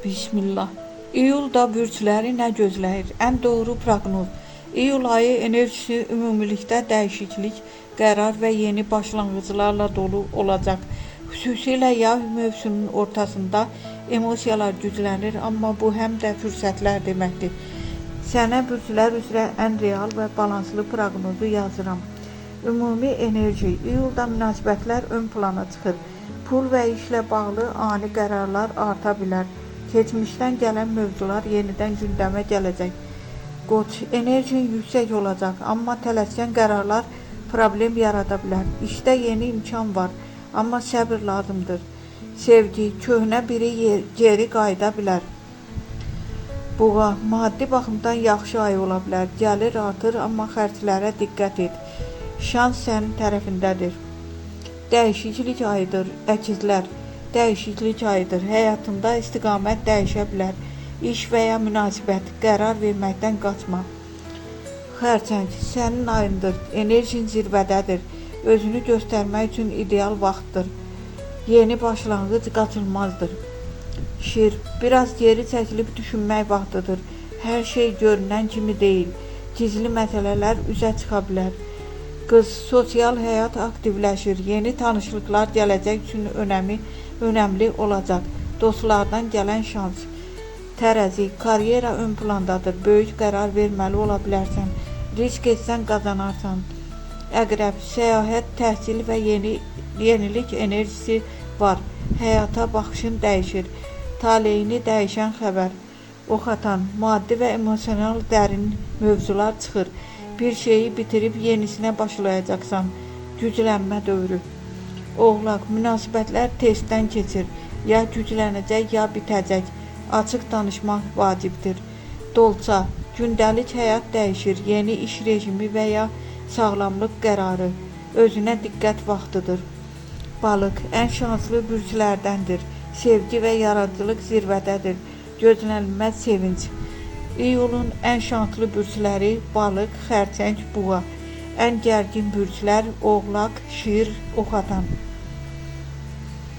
Bismillah. İyulda bürcləri nə gözləyir? Ən doğru proqnoz. İyul ayı enerjisi ümumilikdə dəyişiklik, qərar və yeni başlanğıclarla dolu olacaq. Xüsusilə yay mövsümünün ortasında emosiyalar güclənir, amma bu həm də fürsətlər deməkdir. Sənə bürclər üzrə ən real və balanslı proqnozu yazıram. Ümumi enerji. İyulda münasibətlər ön plana çıxır. Pul və işlə bağlı ani qərarlar arta bilər. Keçmişdən gələn mövzular yenidən gündəmə gələcək. Qoç, enerjin yüksək olacaq, amma tələskən qərarlar problem yarada bilər. İşdə yeni imkan var, amma səbir lazımdır. Sevgi, köhnə biri geri qayıda bilər. Buğa, maddi baxımdan yaxşı ay ola bilər. Gəlir artır, amma xərclərə diqqət et. Şans sənin tərəfindədir. Dəyişiklik ayıdır, əkizlər. Dəyişiklik ayıdır. Həyatında istiqamət dəyişə bilər. İş və ya münasibət, qərar verməkdən qaçma. Xərçəng, sənin ayındır. Enerjin zirvədədir. Özünü göstərmək üçün ideal vaxtdır. Yeni başlanğıc qaçılmazdır. Şir, biraz geri çəkilib düşünmək vaxtıdır. Hər şey görünən kimi deyil. Gizli məsələlər üzə çıxa bilər. Qız, sosial həyat aktivləşir. Yeni tanışlıqlar gələcək üçün önəmli olacaq. Dostlardan gələn şans. Tərəzi, karyera ön plandadır. Böyük qərar verməli ola bilərsən. Risk etsən qazanarsan. Əqrəb, səyahət, təhsil və yenilik enerjisi var. Həyata baxışın dəyişir. Taleyini dəyişən xəbər. Oxatan, maddi və emosional dərin mövzular çıxır. Bir şeyi bitirib yenisinə başlayacaqsan. Güclənmə dövrü. Oğlaq, münasibətlər testdən keçir. Ya güclənəcək, ya bitəcək. Açıq danışmaq vacibdir. Dolça, gündəlik həyat dəyişir. Yeni iş rejimi və ya sağlamlıq qərarı. Özünə diqqət vaxtıdır. Balıq, ən şanslı bürclərdəndir. Sevgi və yaradıcılıq zirvədədir. Gözlənilməz sevinç. İyulun ən şanslı bürcləri balıq, xərçəng, buğa. Ən gərgin bürclər oğlaq, şir, oxatan.